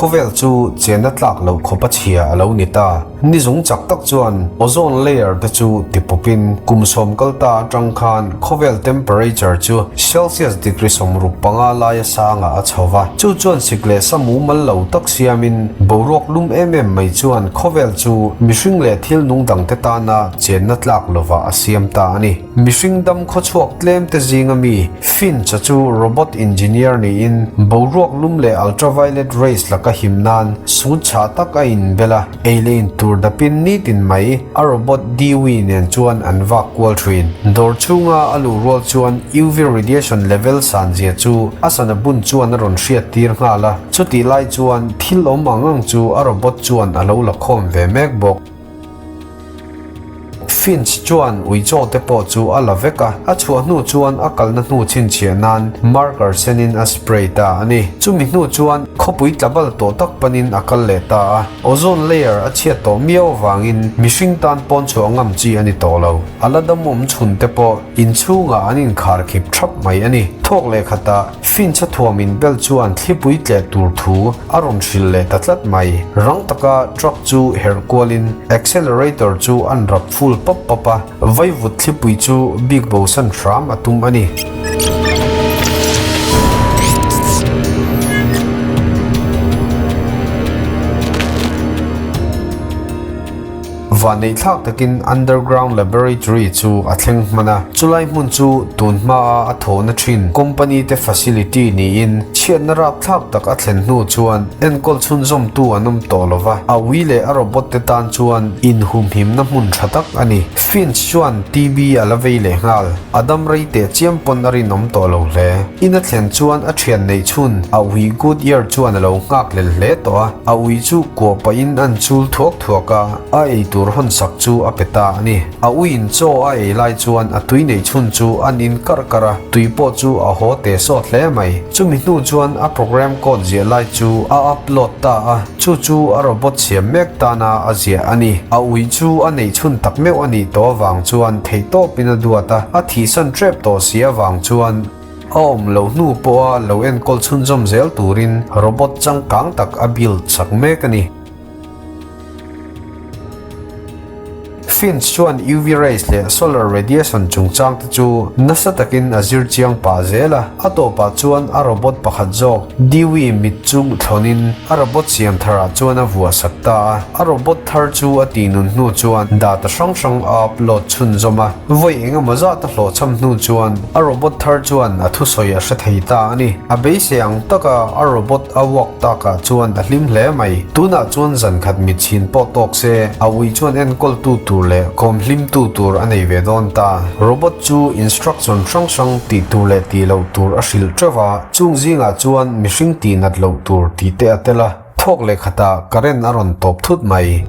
Khawvel chu chenna tlak loh khawpa chhia a lo ni ta. Ni zung chak tak chuan ozone layer te chu tipawpin kum sawm kal ta atang khan khawvel temperature chu Celsius degree 65 laia sangah a chho va. Chu chuan sik leh sa mumal lo tak siamin boruak lum em em mai chuan khawvel chu mihring leh thil nung dangte tana chenna tlak lovah a siam ta a ni. Mihring dam khawchhuak tlem te zinga mi Finch-a chu robot engineer niin boruak lum leh ultraviolet rays laka him nan suit chhah tak a inbel a, ei leh in tur dapin nitin mai a robot Dewey nen chuan an vak kual thin. Dawr chhunga a luh rual chuan UV radiation level san zia chu a sana bun chuan a rawn hriat tir nghal a, chutih lai chuan thil awm ang ang chu a robot chuan a lo la khawm ve mek bawk. Finch chuan uichaw te pawh chu a la vek a, a chhuah hnu chuan a kalna hnu chhinchhiah nan marker senin a spray ta a ni. Chumi hnu chuan khawpui tlabal tawh tak panin a kal leh ta a, ozone layer a chhiat tawh miau avangin mihring tan pawn chhuah ngam chi a ni tawh lo. A la dam awm chhun te pawh inchhungah an inkhar khip thap mai a ni. Thawk leh khatah Finch a thuam inbel chuan thlipui tleh tur thu a rawn hrilh leh ta tlat mai. Rang taka truck chu herh kualin accelerator chu an rap full pawp pawp a, vaivut thlipui chu bik bosan hram a tum a ni. Vanneih thlak takin Underground Laboratory chu a thleng hman a, chulai hmun chu tun hmaa a thawhna thin company te facility niin chhiatna rapthlak tak a thlen hnu chuan enkawl chhunzawmtu an awm tawh lo va, a ui leh a robot te tan chuan inhumhimna hmun tha tak a ni. Finch chuan TB a la vei leh nghal, a dam rei teh chiam pawn a rinawm tawh lo hle. In a thlen chuan a thian neih chhun a ui Goodyear chuan a lo nghak lel hle tawh a, a ui chu kuah pahin an chul thuak thuak a, a ei tur hawn sak chu a pe ta a ni. A uiin chaw a ei lai chuan a tui neih chhun chu an in karh karh a, tui pawh chu a haw teh sawt hle mai. Chumi hnu chuan a program code ziah lai chu a upload ta a, chu chu a robot siam mek tana a ziah a ni. A ui chu a neih chhun tak meuh a nih tawh avang chuan theihtawpin a duat a, a thihsan tep tawh si avang chuan, A awm loh hnu pawha lo enkawl chhunzawm zel turin robot changkang tak a build chak mek a ni. Finch chuan UV rays leh solar radiation chungchang te chu nasa takin a zir chiang pah zel a, a tawpah chuan a robot pakhat zawk Dewey mit chu thlawnin a robot siam tharah chuan a vuah sak ta a. A robot thar chu a tihnun hnu chuan data hrang hrang a upload chhunzawm a. Vawi engemaw zat a hlawhchham hnu chuan a robot thar chuan a thusawi a hre thei ta a ni. A beisei ang taka a robot a walk takah chuan a hlim hle mai. Tunah chuan zan khat mitchhin pawh tawk se, a ui chuan enkawltu tur leh kawm hlimtu tur a nei ve dawn ta. Robot chu instruction hrang hrang tih tur leh tih loh tur a hrilh teuh a, chung zingah chuan mihring tih nat loh tur tih te a tel a. Thawk leh khatah current a rawn tawp thut mai.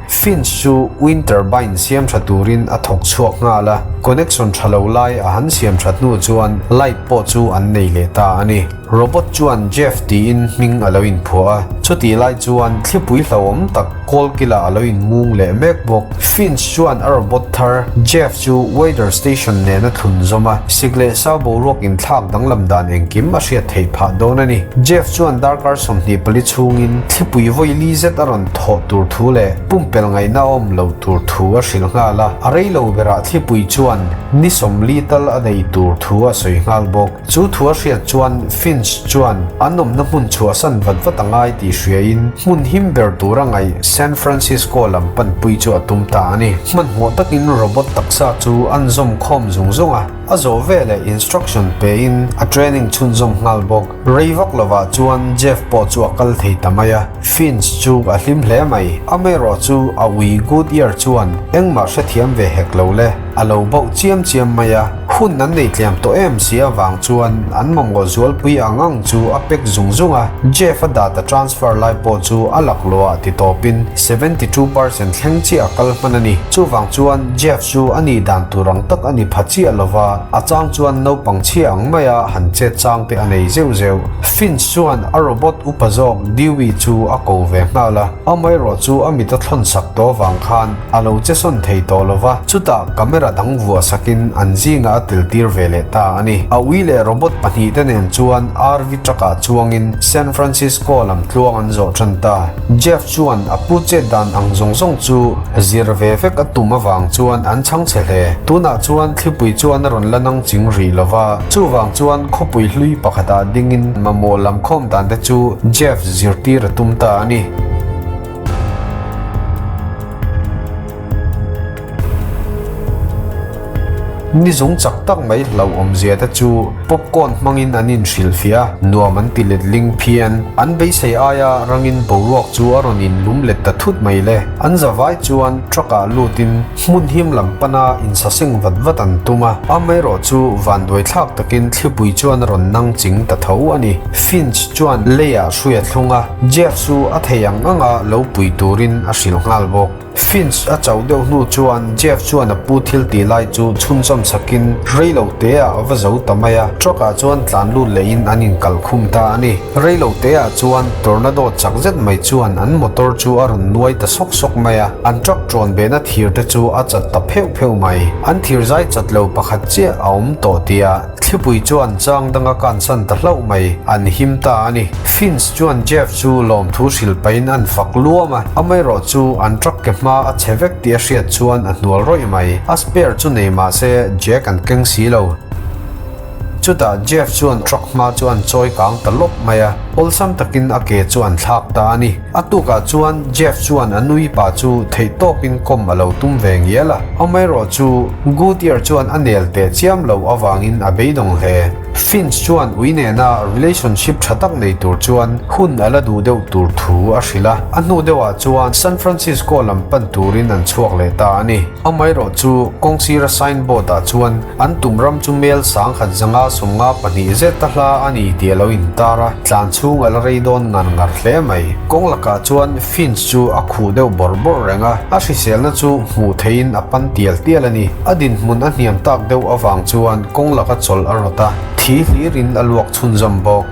Finch chu wind turbine siam tha turin a thawk chhuak nghal a, connection tha lo lai a han siam that hnu chuan light pawh chu an nei leh ta a ni. Robot chuan Jeff tiin hming a lo inphuah a, chutih lai chuan thlipui hlauhawm tak kawlkilah a lo inmung leh mek bawk. Finch chuan a robot thar Jeff chu weather station nen a thlun zawm a, sik leh sau boruak inthlak danglam dan engkim a hriat theih phah dawn a ni. Jeff chuan darkar 24 chhungin thlipui vawi li zet a rawn thawh tur thu leh pumpelh ngaihna a awm loh tur thu a hrilh nghal a, a rei lo berah thlipui chuan ni 40 tal a nei tur thu a sawi nghal bawk. Chu thu a hriat chuan Finch chuan an awmna hmun chhuahsan vat vat a ngai tih hriain hmun him ber tura ngaih San Francisco lam panpui chu a tum ta a ni. Hmanhmawh takin robot taksa chu an zawm khawm zung zung a, a zawh veleh instruction pein a training chhunzawm nghal bawk. Rei vak lovah chuan Jeff pawh chu a kal thei ta mai a, Finch chu a hlim hle mai. Amaherawh chu a ui Goodyear chuan engmah hrethiam ve hek lo le, a lo bauh chiam chiam mai a. Hun an nei tliam tawh em si avang chuan an mamawh zualpui ang ang chu a pack zung zung a, Jeff a data transfer lai pawh chu a laklawh ah ti tawpin 72% thleng chiah a kal hman a ni. Chuvang chuan Jeff chu a nih dan tur ang tak a ni pha chiah lova. a chang chuan naupang chhia ang maia han chet chang te a nei zeuh zeuh. Finch chuan a robot upa zawk Dewey chu a ko ve nghal a, amaherawh chu a mit a thlawn sak tawh avang khan a lo che sawn thei tawh lo va, chutah camera dang vuah sakin an zingah a tel tir ve leh ta a ni. A ui leh robot pahnihte nen chuan RV truck ah chuangin San Francisco lam tluang an zawh tan ta. Jeff chuan a pu chet dan ang zawng zawng chu zir ve vek a tum avang chuan an chhang chhe hle. Tunah chuan thlipui chuan a rawn la nang ching rih lo va, chuvang chuan khawpui hlui pakhatah dingin mamawh lam khawm dan te chu Jeff zirtir a tum ta a ni. Ni zung chak tak mai hlauhawmzia te chu popcorn hmangin an inhrilhfiah a, nuam an ti let ling phian. An beisei aia rangin boruak chu a rawn inlum let ta thut mai le. An zavai chuan truck ah lutin hmun him lam pana insaseng vat vat an tum a, amaherawh chu vanduai thlak takin thlipui chuan a rawn nang ching ta tho a ni. Finch chuan leiah hrui a thlung a. Jeff chu a thei ang anga lo pui turin a hrilh nghal bawk. Finch a chauh deuh hnu chuan Jeff chuan a pu thil tih lai chu chhunzawm sakin rei lo te ah a va zo ta mai a, truck ah chuan tlan lut lehin an inkalh khum ta a ni. Rei lo te ah chuan tornado chak zet mai chuan an motor chu a rawn nuai ta sawk sawk mai a, an truck ṭawn behna thir te chu a chat ta pheuh pheuh mai. An thir zai chat lo pakhat chiah a awm tawh tia. Thlipui chuan chang danga kansan ta hlauh mai, an him ta a ni. Finch chuan Jeff chu lawmthu hrilh pahin an fak luam a, amaherawh chu an truck ke hma a chhe vek tih a hriat chuan a hnual rawih mai. A spare chu nei mah se Jack an keng si lo. Chutah Jeff chuan truck hma chu an chawi kang ta lawp mai a, awlsam takin a ke chu an thlak ta a ni. A tukah chuan Jeff chuan a nui pa chu theihtawpin kawm a lo tum ve ngial a, amaherawh chu Goodyear chuan a nel teh chiam loh avangin a beidawng hle. Finch chuan ui nena relationship tha tak nei tur chuan hun a la duh deuh tur thu a hrilh a, a hnu deuhah chuan San Francisco lam pan turin an chhuak leh ta a ni. Amaherawh chu kawngsira signboard ah chuan An tum ram chu mel sangkhat zanga 52 zet a hla a ni tih a lo intar a, tlan chhung a la rei dawn ngar ngar hle mai. Kawng lakah chuan Finch chu a khuh deuh bawrh bawrh reng a, a hriselna chu hmuh theihin a pan tial tial a ni. A dinhmun a hniam tak deuh avang chuan kawng laka chawlh a rawt a, thi hlirin a luak chhunzawm bawk.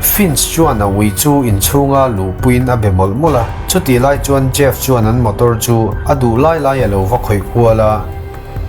Finch chuan a ui chu inchhunga luhpuiin a be mawlh mawlh a, chutih lai chuan Jeff chuan an motor chu a duh lai lai a lo va khawih kual a,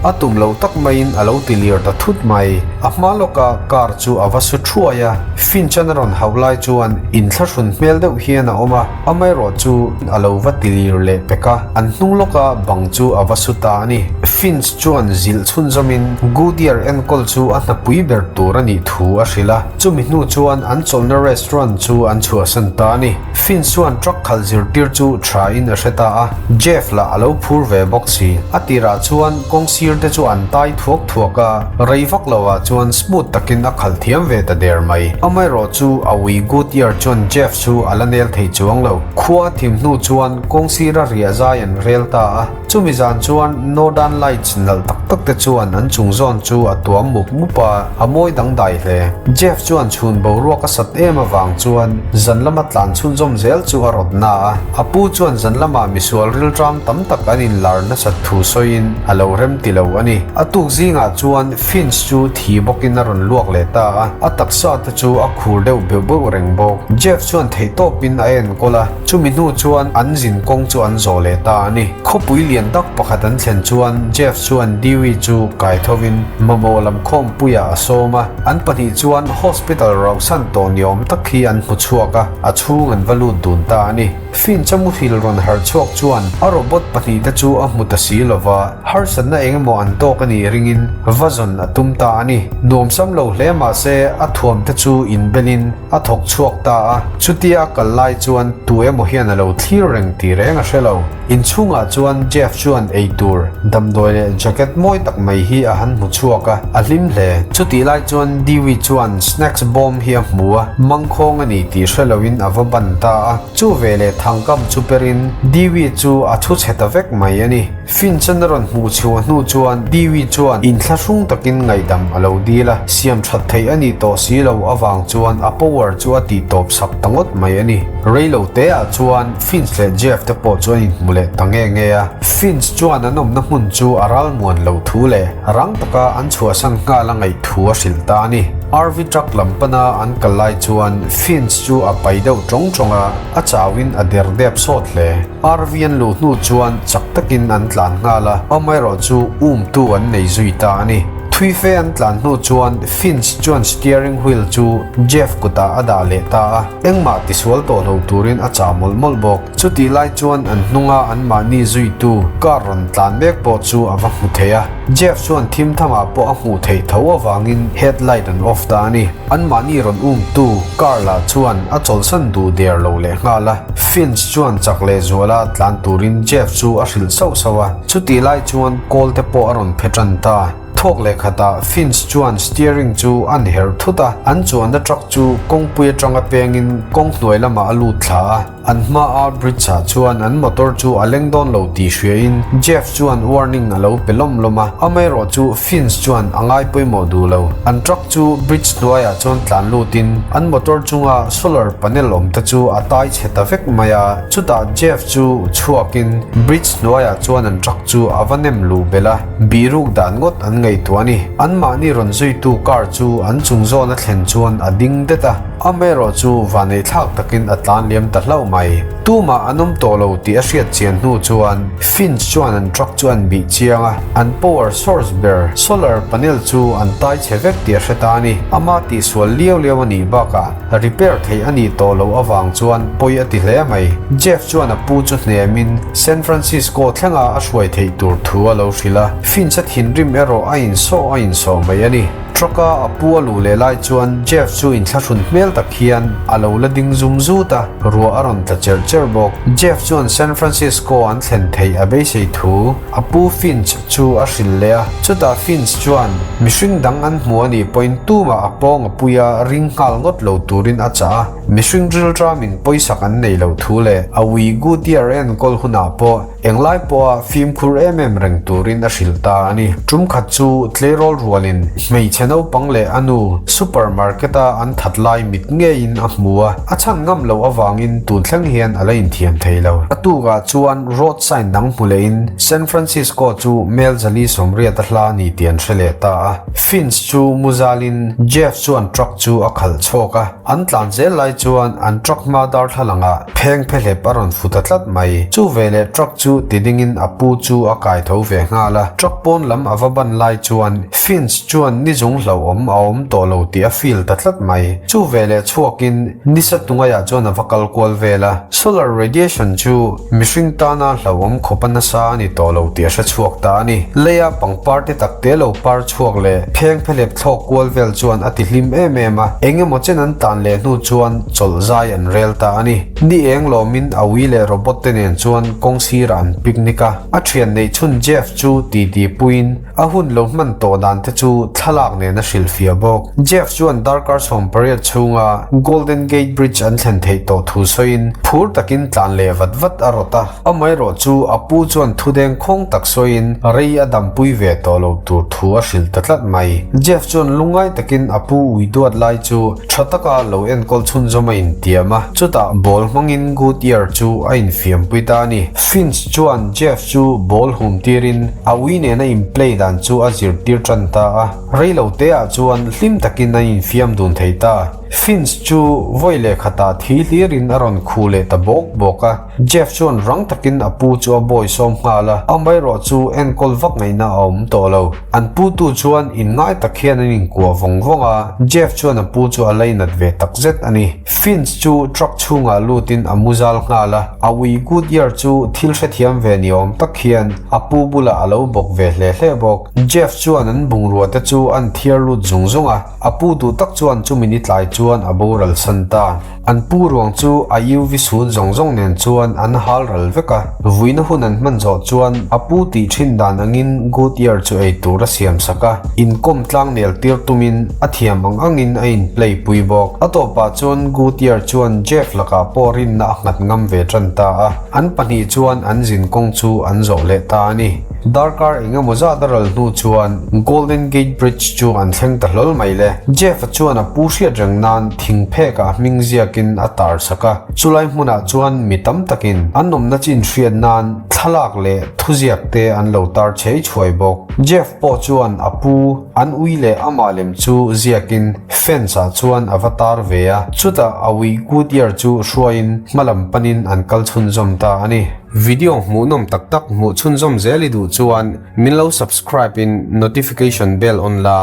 a tum lo tak maiin a lo ti lir ta thut mai. A hma lawka car chu a va su thuai a, Finch-an a rawn hauh lai chuan inthlahrun hmel deuh hian a awm a, amaherawh chu a lo va ti lir leh pek a, an hnung lawka bang chu a va su ta a ni. Finch chuan zilh chhunzawmin Goodyear enkawl chu a hnapui ber tur a nih thu a hrilh a. Chumi hnu chuan an chawlhna restaurant chu an chhuahsan ta a ni. Finch chuan truck khalh zirtir chu tha in a hre ta a, Jeff lah a lo phur ve bawk si. A tirah chuan kawng sir te chu an tai thuak thuak a, rei vak lo ah chuan smooth takin a khalh thiam ve ta der mai. Amaherawh chu a ui Goodyear chuan Jeff chu a la nel thei chuang lo. Khua thim hnu chuan kawng sira riah zai an rel ta a. Chumi zan chuan Northern Lights nalh tak tak te chuan an chung zawn chu a tuam mup mup a, a mawi dangdai hle. Jeff chuan chhun boruak a sat em avang chuan zan lama tlan chhunzawm zel chu a rawt na a. A pu chuan zan lamah misual rilṭam tam tak an inlar nasat thu sawiin a lo rem ti lo a ni. A tuk zingah chuan Finch chu thi bawkin a rawn luak leh ta a, a taksa te chu a khur deuh beuh beuh reng bawk. Jeff chuan theihtawpin a enkawl a. Chumi hnu chuan an zin kawng chu an zawh leh ta a ni. Khawpui lian tak pakhat an thlen chuan Jeff chuan Dewey chu kai thovin mamawh lam khawmpuiah a sawm a. An pahnih chuan hospital rauhsan tawh ni awm tak hi an hmu chhuak a, a chhung an va lut dun ta a ni. Finch-a muhil rawn harh chhuak chuan a robot pahnihte chu a hmu ta si lo va, harsatna eng emaw an tawk a nih ringin va zawn a tum ta a ni. Nuamsam lo hle mah se a thuamte chu inbelin, A thawk chhuak ta a, chutia a kal lai chuan tu emaw hian a lo thlir reng tih reng a hre lo. Inchhungah chuan Jeff chuan eitur, damdawi leh jacket mawi tak mai hi a han hmu chhuak a, a hlim hle. Chutih lai chuan Dewey chuan snacks bawm hi a hmu a, mangkhawng a ni tih hre loin a va ban ta a. Chu veleh thangkam chu perin Dewey chu a chhu chhe ta vek mai a ni. Finch-an a rawn hmuh chhuah hnu chuan Dewey chuan inthlahrung takin ngaihdam a lo dil a, siam that theih a nih tawh si lo avang chuan a power chu a tih tawp sak ta ngawt mai a ni. Rei lo te ah chuan Finch leh Jeff te pawh chu an inhmu leh ta nge nge a. Finch chuan an awmna hmun chu a ralmuan lo thu leh rang taka an chhuahsan nghal a ngaih thu a hrilh ta a ni. RV truck lam pana an kal lai chuan Finch chu a pai deuh tawng tawng a, a chauhin a der dep sawt hle. RV an luh hnu chuan chak takin an tlan nghal a, amaherawhchu umtu an nei zui ta a ni. Thui fe an tlan hnu chuan Finch chuan steering wheel chu Jeff kutah a dah leh ta a, engmah tisual tawh lo turin a chah mawlh mawlh bawk. Chutih lai chuan an hnunga anmahni zuitu car rawn tlan mek pawh chu a va hmu thei a. Jeff chuan thim thamah pawh a hmuh theih tho avangin headlight an off ta a ni. Anmahni rawn umtu car lah chuan a chawlhsan duh der lo leh nghal a. Finch chuan chak leh zuala tlan turin Jeff chu a hrilh sauh sauh a. Chutih lai chuan kawl te pawh a rawn phe tan ta. Thawk leh khatah Finch chuan steering chu an herh thut a, an chuanna truck chu kawngpui atanga pengin kawng hnuai lamah a lut thla a. An hmaa bridge ah chuan an motor chu a leng dawn lo tih hriain Jeff chuan warning a lo pe lawm lawm a, amaherawh chu Finch chuan a ngai pawimawh duh lo. An truck chu bridge hnuaiah chuan tlan lutin an motor chunga solar panel awm te chu a tai chhe ta vek mai a, chutah Jeff chu chhuakin bridge hnuaiah chuan an truck chu a va nem luh belh a, biruk dan ngawt an ngaihtuah a ni. Anmahni rawn zuitu car chu an chung zawn a thlen chuan a ding det a. Amaherawh chu vaneihthlak takin a tlan liam ta hlauh mai. Tumah an awm tawh lo tih a hriat chian hnu chuan Finch chuan an truck chu an bih chiang a, an power source ber solar panel chu an tai chhe vek tih a hre ta a ni. Ama tihsual liau liau a nih bakah repair theih a nih tawh loh avang chuan pawi a ti hle mai. Jeff chuan a pu chu hnemin San Francisco thlenga a hruai theih tur thu a lo hrilh a, Finch a thinrim erawh a insawh a insawh mai a ni. Truck-a a pu a luh leh lai chuan Jeff chu inthlahrun hmel tak hian a lo la ding zum zut a, ruah a rawn tla cherh cherh bawk. Jeff chuan San Francisco an thlen theih a beisei thu a pu Finch chu a hrilh leh a. Chutah Finch chuan mihring dang an hmu a nih pawhin tumah a pawng a pui a ring nghal ngawt lo turin a chah a, mihring rilṭamin pawisak an nei lo thu leh a ui Goodyear enkawl hunah pawh Englai pawha fimkhur em em reng turin a hrilh ta a ni. Tum khat chu tleirawl rualin hmeichhe naupang leh a nu supermarket a an that lai mit ngeiin a hmu a, a chhan ngam loh avangin tun thleng hian a la inthiam thei lo. A tukah chuan road sign dang hmu lehin San Francisco chu mel zali 80 a hla a ni tih an hre leh ta a. Finch chu muzalin Jeff chuan truck chu a khalh chhawk a. An tlan zel lai chuan an truck hma darthlalangah pheng phehlep a rawn fu ta tlat mai. Chu veleh truck chu ti dingin a pu chu a kai tho ve nghal a. Truck pawn lam a va ban lai chuan Finch chuan ni zung hlauhawm a awm tawh lo tih a feel ta tlat mai. Chu veleh chhuakin nisa tungaiah chuan a va kal kual vel a. Solar radiation chu mihring tana hlauhawm khawpa nasa a ni tawh lo tih a hre chhuak ta a ni. Leia pangpar te tak te lo par chhuak leh pheng phehlep thlawk kual vel chuan a ti hlim em em a, eng emaw chen an tan leh hnu chuan chawlh zai an rel ta a ni. Ni eng lawmin a ui leh robot te nen chuan kawng sirah an picnic a, a thian neih chhun Jeff chu titi puiin a hun lo hman tawh dan te chu thlalak nen a hrilhfiah bawk. Jeff chuan darkar 18 chhunga Golden Gate Bridge an thlen theih tawh thu sawiin phur takin tlan leh vat vat a rawt a. Amaherawh chu a pu chuan thudeng khawng tak sawiin rei a dampui ve tawh lo tur thu a hrilh ta tlat mai. Jeff chuan lungngai takin a pu ui duat lai chu tha taka lo enkawl chhunzawm a intiam a, chutah ball hmangin Goodyear chu a infiampui ta a ni. Finch chuan Jeff chu ball hum tirin a ui nena inplay dan chu a zirtir tan ta a, rei lo teah chuan hlim takin an infiam dun thei ta. Finch chu vawi leh khatah thi hlirin a rawn khuh leh ta bawk bawk a. Jeff chuan rang takin a pu chu a bawi sawm nghal a, amaherawh chu enkawl vak ngaihna a awm tawh lo. An pu tu chuan inngai tak hian an inkuah vawng vawng a, Jeff chuan a pu chu a lainat ve tak zet a ni. Finch chu truck chhungah lutin a mu zal nghal a, a ui Goodyear chu thil hrethiam ve ni awm tak hian a pu bulah a lo bawk ve hle hle bawk. Jeff chuan an bungrua te chu an thiar lut zung zung a, a pu duh tak chuan chumi ni tlai chuan a boral san ta. An pu ruang chu a UV sut zawng zawng nen chuan an hal ral vek a, vuina hun an hman zawh chuan a pu tih thin dan angin Goodyear chu ei tur a siam sak a, inkawm tlang nel tir tumin a thiam ang angin a in play pui bawk. A tawpah chuan Goodyear chuan Jeff lakah pawh rinna a nghat ngam ve tan ta a, an pahnih chuan an zin kawng chu an zawh leh ta a ni. Darkar eng emaw zat a ral hnu chuan Golden Gate Bridge chu an thleng ta hlawl mai le. Jeff-a chuan a pu hriat reng nan. nan thing phekah hming ziakin a tar sak a. Chulai hmunah chuan mi tam takin an awmna chin hriat nan thlalak leh thuziak te an lo tar chhei chhuai bawk. Jeff pawh chuan a pu, an ui leh amah lem chu ziakin fence ah chuan a va tar ve a. Chutah a ui Goodyear chu hruaiin hmalam panin an kal chhunzawm ta a ni. Video hmuhnawm tak tak hmuh chhunzawm zel i duh chuan min lo subscribe in notification bell on la,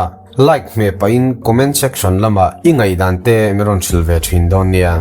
like hmeh pahin comment section lamah i ngaihdan te min rawn hrilh ve thin dawn nia.